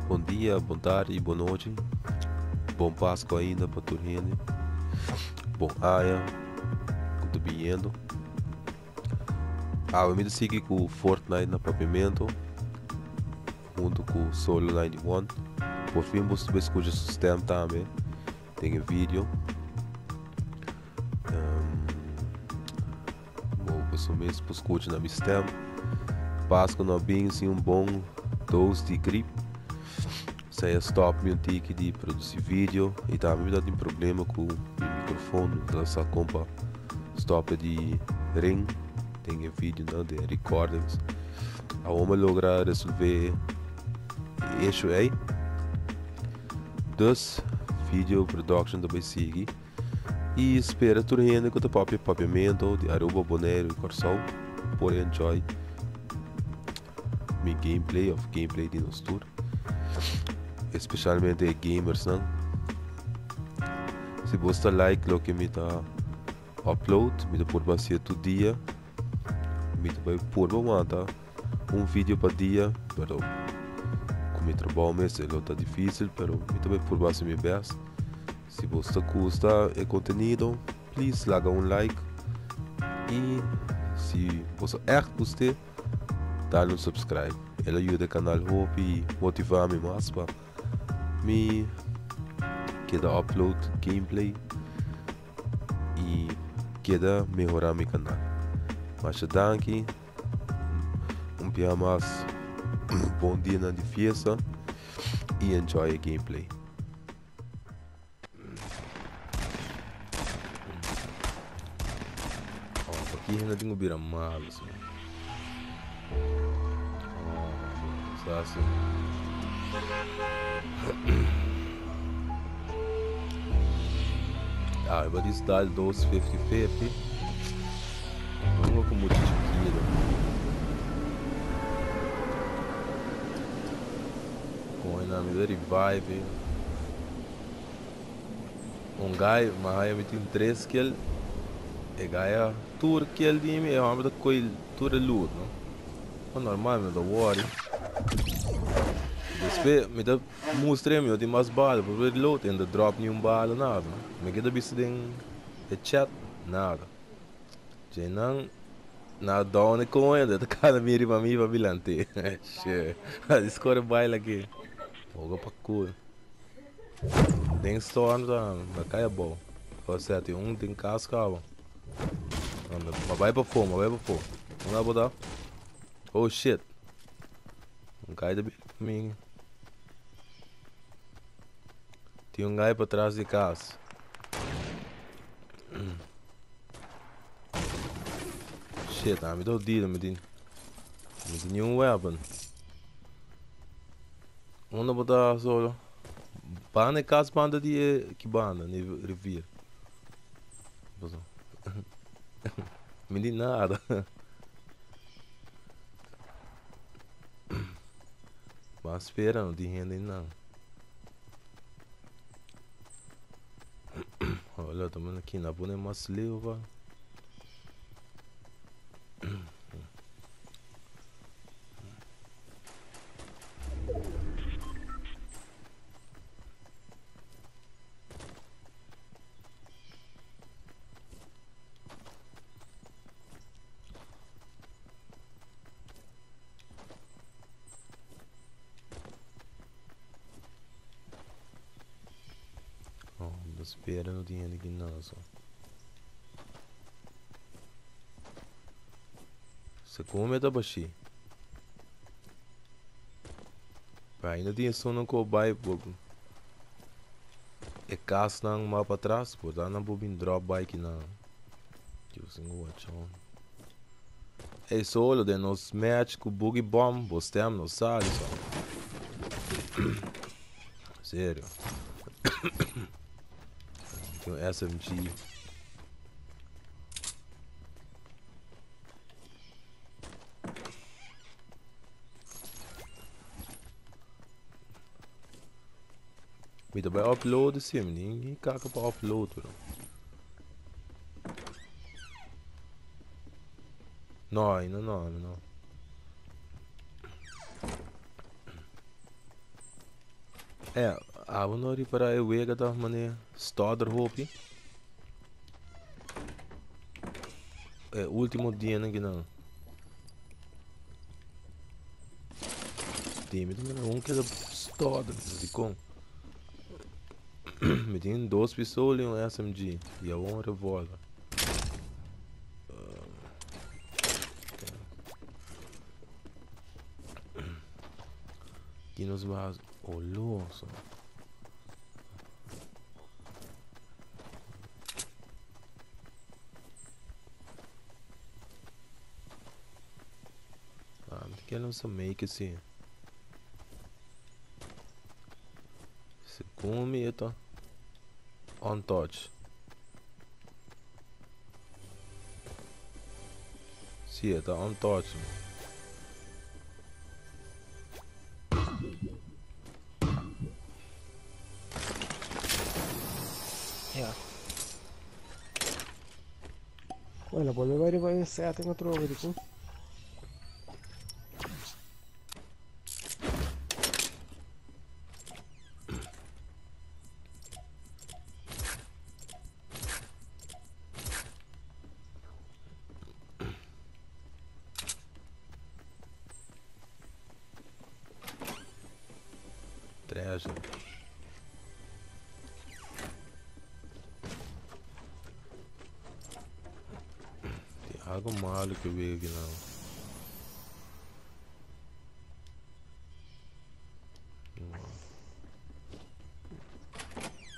Bon dia, bon tardi y bon nochi. Bon Pasco ainda pa tur hende. Bon aña cu ta biniendo. Awe mi ta sigui cu Fortnite na Papiamento hunto cu Solo 91. Por fin bo ta scucha su stem tambe den e video. Bo boso mes por scucha na mi stem. Pasco no a bin sin un bon dose di grip. Esei a stop mi un tiki di produci video y tambe mi tabatin problema cu mi microfoon. Mi tabata sa con pa stop di ring den e videonan, den e recordings. Awor mi a logra resolve e issue ey. Dus video production ta bay sigui. Y spera tur hende cu ta papia papiamento di Aruba, Boneiru y Corsou por enjoy mi gameplay of gameplay di nos tur. Especialmente e gamers nan. Si bo ta like loke mi ta upload, mi ta purba hacié tur dia. Mi ta bay purba wanta un video pa dia, pero cu mi trabao mes e lo ta dificil, pero mi ta bay purba haci mi best. Si bo ta gusta e contenido, please laga un like y si bo sa echt gust'e, dale un subscribe. El a yuda e canal hopi y motiva mi mas pa mi keda upload gameplay y keda mehora mi canal. Masha danki, un bia mas bon dianan di fiesta y enjoy e gameplay. Oh, pa ki hende tin ku bira malu si. Oh, sa si. Ah, eu vou dar 2 50-50. Não com muito chiquito. Con e mi ta revive. Un guy, ma haya mi tin tres kill. E guy a tur kill di mi e homber ta coy tur e loot, no. Ma normal, mi no ta worry. Despues mi ta mustra mi no tin mas bala por reload e no ta drop ni un bala nada, no. Mi keda bisa den e chat, nada. Dje nan. Na down e coño de ta cada mi riba mi pa bilante. She. A score baila aki. Hoga pa cool. Den storm ta na cai abou. O sea, tin un tin cas caba. Ma bai pa fo, ma bai pa fo. Unda bo ta? Oh shit. Un cai ta mi. Tin un guy pa tras di cas. Shit, ami ta odido, mi tin mi tin ni un weapon. Unda bo ta solo? Banda e cas banda di e ki banda ni rivier. Mi tin nada. Ban spera no tin hende nan. Hola, ta manda kina pone mas leu pa. Oh, ta spera no tin hende ki nada so. Se come ta bashi. Pero ainda tin esun ku bai bo e kasnan mas patras por ta nan por bin drop bai kinan. Dios tin ku watch out. Ey solo den nos match ku Boogie Bomb bo stem no sali so. Serio. Tin un SMG. Mi ta bai upload si, mi tin kaka pa upload bro. No, ainda no, ainda no. Eh, abo no ripara e wega ta mane stodder hopi? E ultimo dianan kinan. Dimi ta mane un keda stodder, dikon? Mi tin dos pistola y un SMG y awor un revolver. Aquí nos va oloso. Ah, mi ta kere sa make si. Segun mi e ta untouched. Si, e ta untouched. Ja. Bueno, bolbe bai riba e setting atrobe di ku. Treasure. Tem algo malo que eu vi aqui não.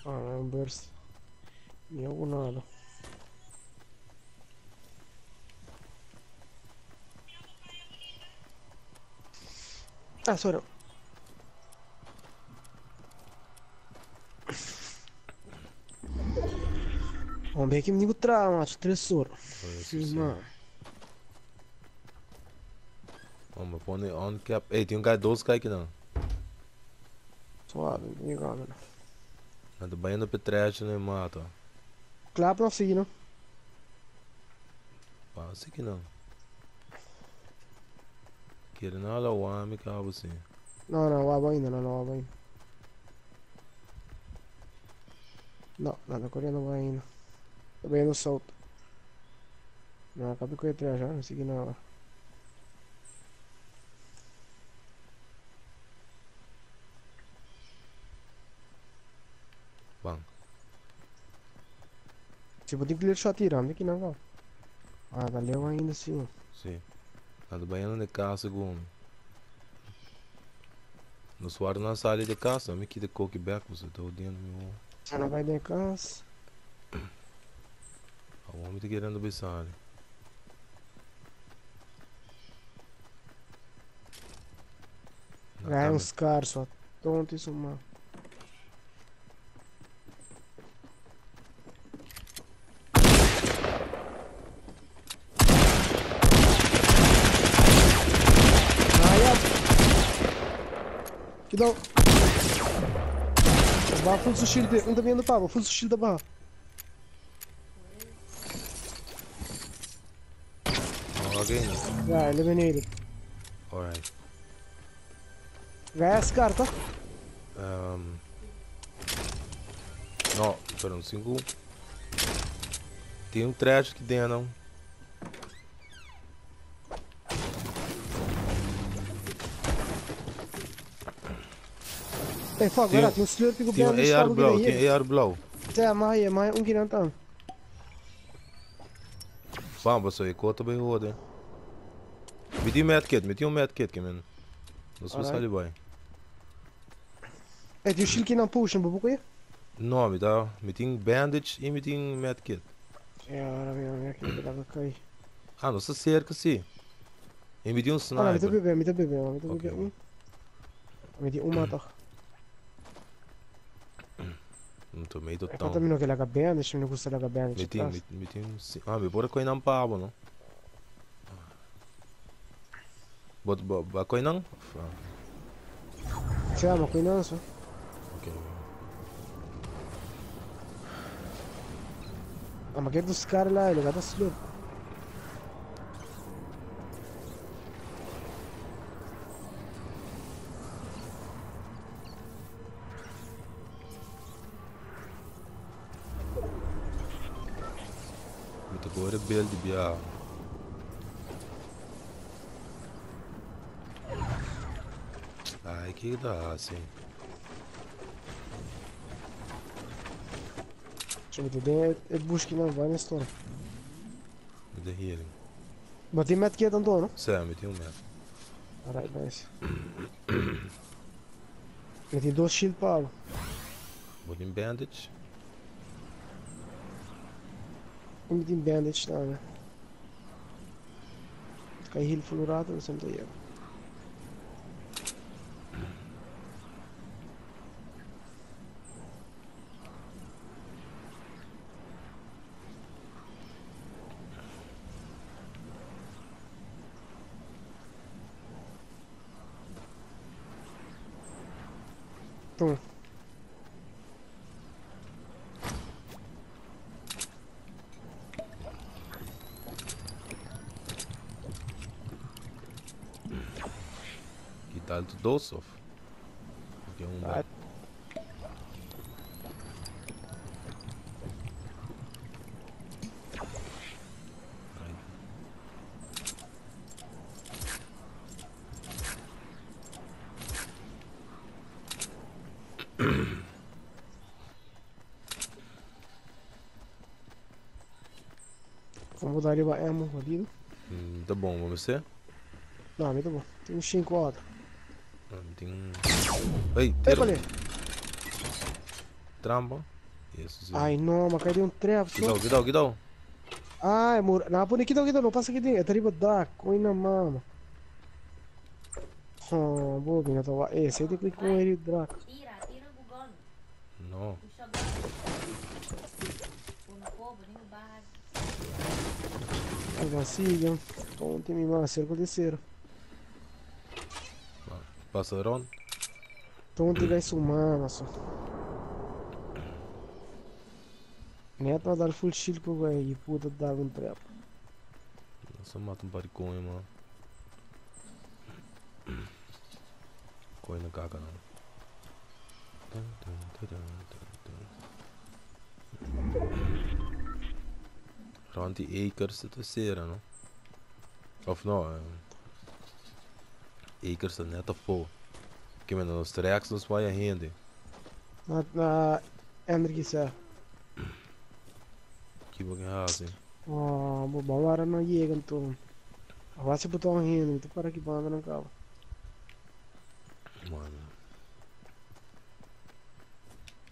Ah, un burst. Ni hago nada. Ah, sorry. Vamos ver que me digo trauma, tresor. Sí, Sí, man. Vamos pone on cap. Ei, tem um cara, dois caras aqui não. Suave, me engano. Anda banhando pe treasure no mata. Clap não sigue, não. Passa aqui não. Quero nada o homem cabo assim. No, no, va ainda, no, no, va ainda. No, no, coreano va ainda. Tô vendo solto. Não, acabei com ele já, não sigue nada. Bang. Se vou ter que ler só tirando aqui não, Ah, valeu ainda sim. Sim. Anda banhando de casa com. No suar na sala de casa, me quita coque back, você tá odiando meu. Você não vai de casa. O homem tá querendo besar. É uns caras só tonto isso, mano. Cuidado. Vá, full shield, um também anda para, full shield da barra. Okay. Yeah, eliminated. Alright. Vai carta? No, pero um 5. Tem um trash aqui dentro, não. Tem fogo, agora tem um slurp que o Tem AR blow, tem AR blow. É, mas um que não tá. Vamos, só e bem roda. Me tem um medkit, que man. Não se você vai. É, tem o shield que não puxa, não vou Não, me dá, me tem bandage e me tem medkit. É, agora vem aqui, que dá cair. Ah, não se cerca sim. E me tem um sniper. Ah, me tá bebendo, me tá bebendo, me tá bebendo. Me tem uma tá. Não tô meio tão. Eu também não quero lagar bandage, não custa lagar bandage. Me tem um. Ah, me bora coin não pavo, não? Bot ba coin não? Chama, coin não só. Ok. Ah, mas que dos caras lá, ele gata slow. Mi ta kore bel di biaha. Ai, kiko ta hasi? Che mi ta den e bushki nan vai na store. Mi ta healing. Bo tin medkit anto, no? Sí, mi tin un med. Alright, nice. Mi tin dos shield pa abo. Bo tin bandage? Mi tin bandage tambe. Ta kai heal full un rato, mi ta yega. Toma. Ki tal tu dos of? Porque un Ah. Vamos botar riba ammo, jodido. Ta bon, bo mester? No, mi ta bon. Tin un 5 otro. No, mi tin un... Ey, tiro! Épale! Trampa. Eso sí. Ay, no, ma cai den un trap, so. Cuidao, cuidao, cuidao. Ay, mur... Na, pone, quitao, quitao, no pasa aquí den. E ta riba dak, coño na mama. Oh, bo, mi no ta wa... Eh, sete cu con eri drak. Tira, tira ku gun. No. Ku shotgun. Ku no po, bo tin ku baha. Algo así, yo. Ponte mi mama, cerco de cero. Pasa rond. Tonte gai su mama, so. Net a dar full shield ku gai e puta dar un trap. Nossa, mata um par de conha, mano. Coin na caca, não. Dun, dun, dun, dun, dun, dun. Rond die acres ta tercera, no? Of no, acres ta net afo. Que men nos tracks nos vai a hende. Na Hendrik sa. Ki bo ke hasi? Oh, bo bom hora não chega então. Agora se botar um rendo, tu para que banda não acaba. Mano.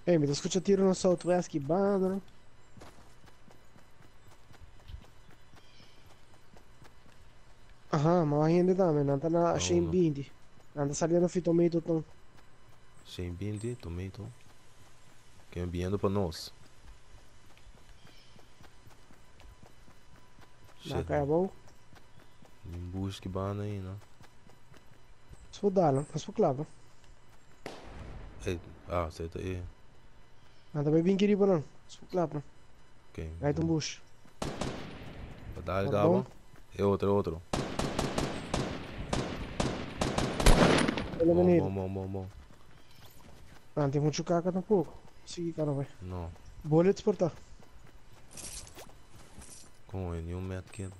Ei, me escucha tiro no Southwest que banda, não? Aham, mas ainda também, não tá na Não, Shane não. Bindi. Não tá saliendo fi tomato então. Shane Bindi, tomato. Que enviando para nós. Na Shit. cai bom. Nem busque banda aí, não. Se for dar, não? Mas for claro. Ei, ah, aceita aí. Não tá bem querido não. Se for claro. Ok. Vai um bush. Para dar Tá gaba. bom. É outro, é outro. Ele Bom, menino. bom, bom, bom, bom. Não tem muito caca tampouco. Segui cara vai. Não. Bolha de exportar. Com nenhum medkit.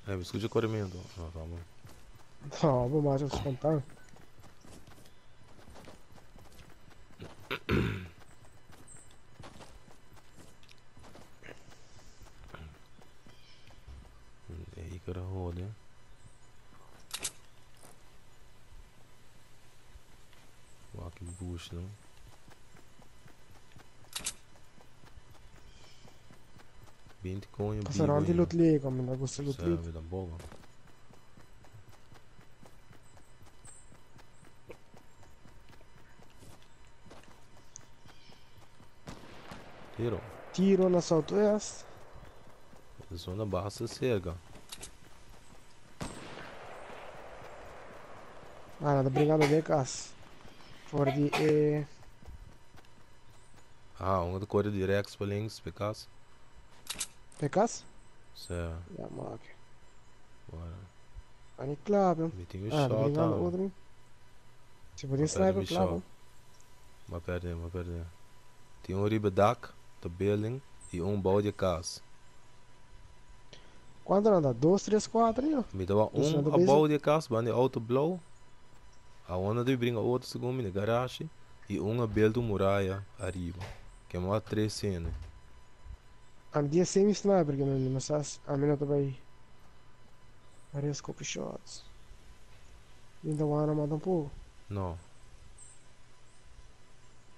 É, me escuta correndo. Ah, tá bom. Não, vou mais espantar. Ei, cara, roda. Walking bush, não? 20 coin, Passaram de loot league, homem, não gosto de loot league. Serve tampoco. Tiro. Tiro na Southwest. Zona baixa cerca. Ah, nada, obrigado, Becas. For die eh. Ah, um de cor de Rex para links, Pecas. Pecas? Sa. Ya make. Bora. Ani klape. Mi tin un Ah, shot bringando tambe. otro. Si bo tin Ma perde sniper mi klape. shot. Ma perde, ma perde. Tin un riba dak, ta building, y un bou di e cas. Cuanto nan ta? Dos, tres, cuatro yo? Mi ta wak Dus un nan ta bezig. abou di e cas, banda di auto blou. Awor nan ta bringa otro segun mi na garashi y un a build un muraya ariba. Ke mi wak tres hende. Ami tin e semi sniper ke mi sa ami no ta bai risk hopi shots. Mi ta wak nan tampoco. No.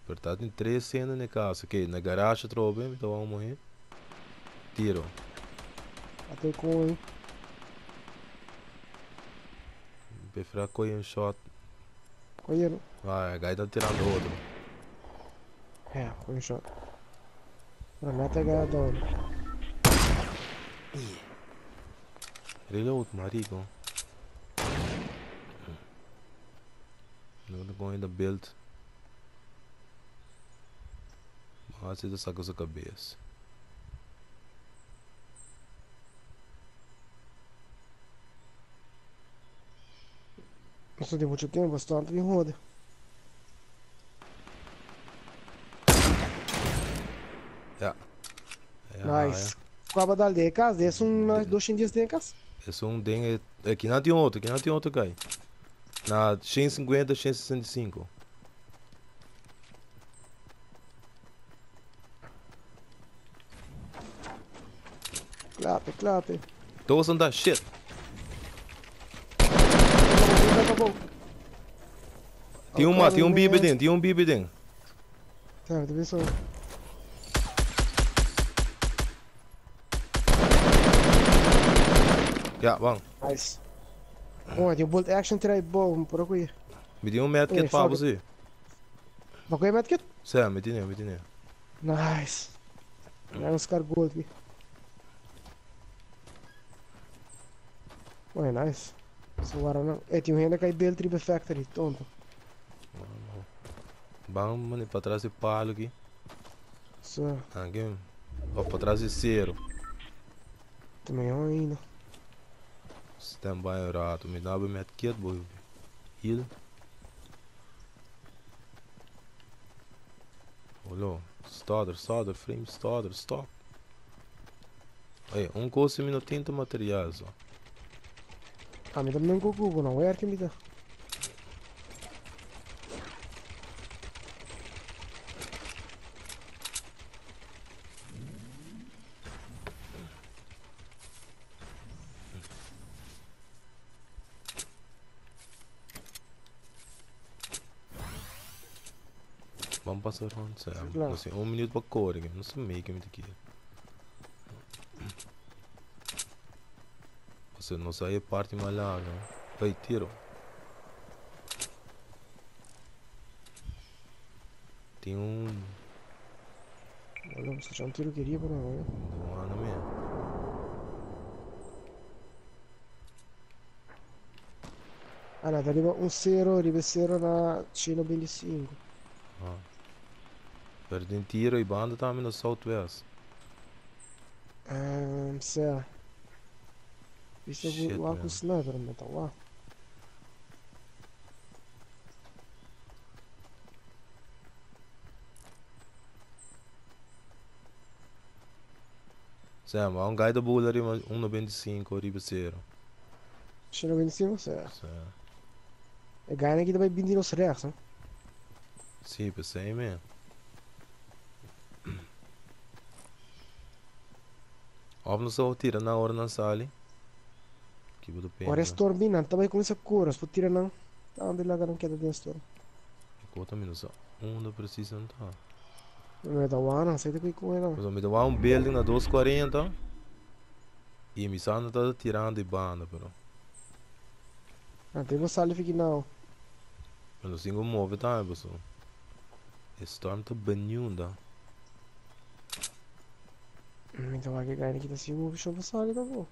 Pero ta tin tres hende na e cas. Ok, na garashi atrobe mi ta wak un muhe. Tiro. Ate con. Mi prefera coge un shot. Coge. Ah, e guy ta tirando otro. Ja, coge un shot. Pero no te queda down. Reload, marico. No ta con the build. Maar zit de saca su cabeza. Nos no tin mucho tempo, storm ta bin hode. Ja. Ja, Nice. Kua ba dal den e kas? Den esun na 210 den e kas? Esun den e aki nan tin otro, aki nan tin otro kai. Na 150, 165. Klape, klape. Dos anda shit. Tin un ma, tin un bibi den, tin un bibi den. Tá, te visto. Ja, bang. Nice. Oh, die bolt action try bow, por aqui. Mi tin un medkit Eh, pa fuck bo si. Ba koe medkit? Sa, mi tine, mi tine. Nice. Mira un scar gold ki. Oye, nice. So wara nan. Eh, tin un hende kai build riba factory, tonto. Ban mane pa tras di palo ki. So. Anke, of pa tras di cero. Ta mehor ainda. Stand by un rato, mi daba medkit bo heal. Olo, starter, starter, frame, starter, stop. Ey, un cos mi no tin ta material so. Ami tambe un cucu no werk mi ta. Ban pasa rond, Sam. Sí, claro. Nos tin un minuut pa kore, no sa mei ke mi ta kere. Pasobra nos a e parti mas largo. Ey, tiro. Tin un. Bueno, escucha un tiro quería por ahí. Douana mesmo. Ah, no, riba un cero, riba cero na 125. Ah. Pero tin tiro y banda tambe na Southwest. Sea. Visto Shit, ku man. sniper me ta wa. Sea, maar un guy ta bula riba 1.95 riba cero. 125, sea. Sea. E guy aki ta bai binti nos rechts, hè? Sí, pesey me. Of nos a tira nan ora nan sali. Ki bo ta Ora e pensa? storm bin, nan ta bai kuminsá kore. Nos por tira nan. Ta anda laga nan keda den storm. E kota mi no sa unda precies nan ta. Mi ta wak nan, sa ta ku nan. Pasobra mi ta wak un building na dos cuarenta y mi sa nan ta tirando di banda pero. Nan tin ku sali fiki nau. Pero nos tin ku move tambe pasobra e storm ta beniunda. Mi ta wak e guy ki ta sigui move shon pa sali tampoco.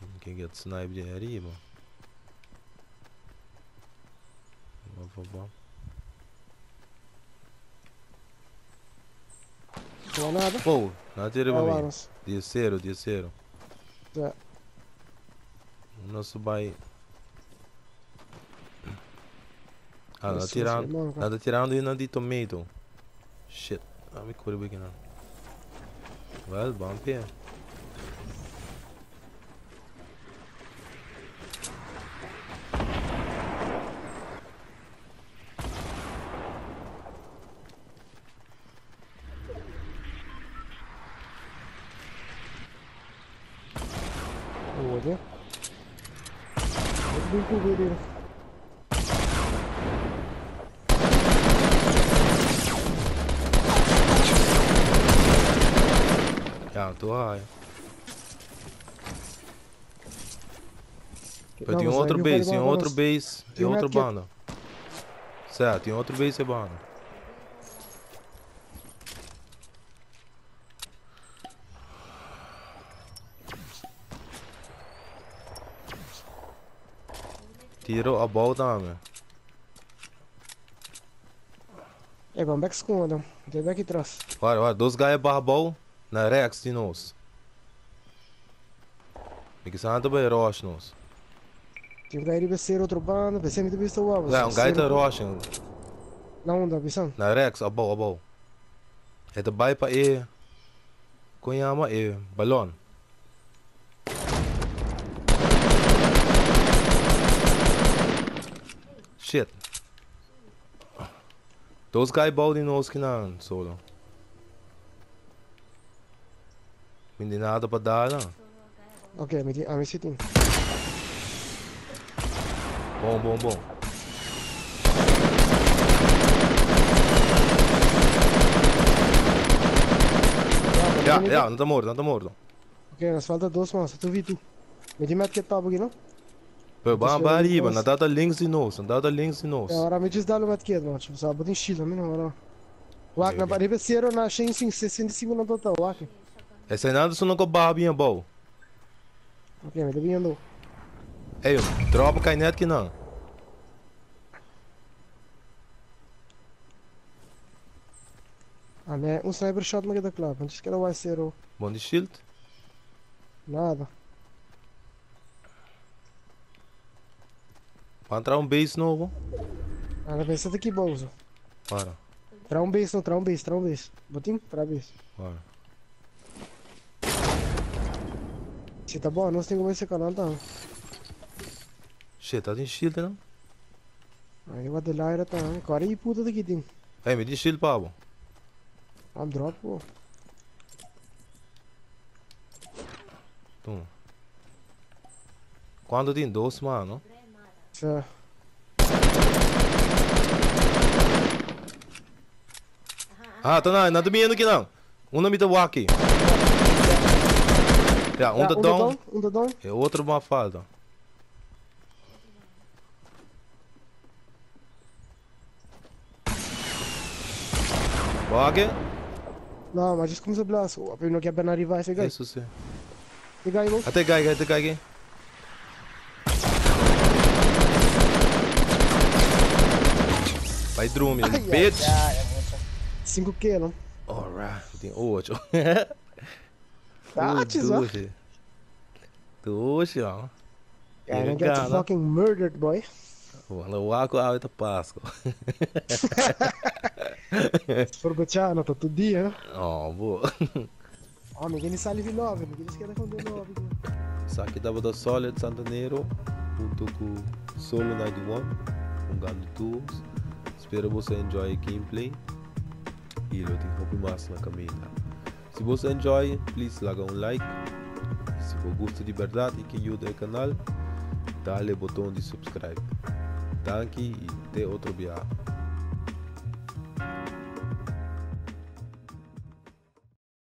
Mi ke get snipe di ariba. Ba ba ba. No nada. Oh, na tira Ah, mi. vamos. 10-0, 10-0. Ja. Nos bai. Ah, na Isso, tirando. irmão, Na tá tirando na di tomato. Shit. Ah, mi corre bem não. Well, bump here. Olha. Muito bem cobrido. Ja, tô high. Mas tem Não, um outro mas aí base, eu tem um falei, outro base, tem Tem um outra medkit. banda. Certo, tem outro base e banda. Tiro a volta, man. É bom, back esconda. Tem back atrás. Olha, olha, dois guys barra ball na Rex de nós. Me que santa bem rush nós. Tem um gajo de ser outro bando, pensei me visto o abo. É, um guy tá rush Na onda, pensando. na Rex a ball, a ball. É da vai pa e Cunhama e balão. Shit. Those guy ball de nós que não solo. Hindi nada pa dar, não. Ok, me a mim sim tem. Bom, bom, bom. Ja, ja, não tá morto, não tá morto. Ok, nos falta dois, mas tu vi tu. Me di medkit pa aqui, não? Pero Deixa ba eu ba ver arriba, nós. na data links de nós, na data links de nós. É, ora me diz dá o medkit, mano. Tipo, sabe, botin shield, não, ora. Wak, Ok, na ok. parede zero na 65 no total, wak. Essa nada só não com barra bem bom. Ok, me tá vindo. Ei, dropa cai net que não. Ah, né, um sniper shot me queda claro. Antes que era o zero. Bom de shield. Nada. Para entrar um base novo. Ah, na pensa aqui bolso. Para, Tra um base, não, tra um base, tra um base. Botim, tra base. para. Se tá bom, nós temos que esse canal tá. Shit, tá tem shield não? Aí vai de lá tá. Cara, e puta daqui tem. Ei, me diz shield pabo. I'm drop, pô. Toma. Quando tem dois, mano? Sa. Ah, tá não, não tá vindo aqui não. Um não me tá aqui. Ja, um tá down. Um tá down. E outro uma falta. Wage? Não, mas como se blast. O apoio não quer bem arrivar esse guy. Isso sim. Esse guy, bom. Até guy, até guy. Vai dormir, bitch. 5 K, não? Alright, tem oito. Ah, tizó. Doce, ó. Yeah, I get fucking murdered, boy. Mano, o Waco a tá Páscoa. Se for gotcha, não tá todo dia, né? Oh, boa. Oh, ninguém sale de 9, ninguém se quer defender 9. Saki tava da Solid Santanero, junto com Solo 91, um gando tools. Espero você enjoy o gameplay. E eu tenho pouco mais na caminho. Se você enjoy, please larga um like. E se você gosta de verdade e que ajuda o canal, dá-lhe o botão de subscribe. Danke e até outro dia.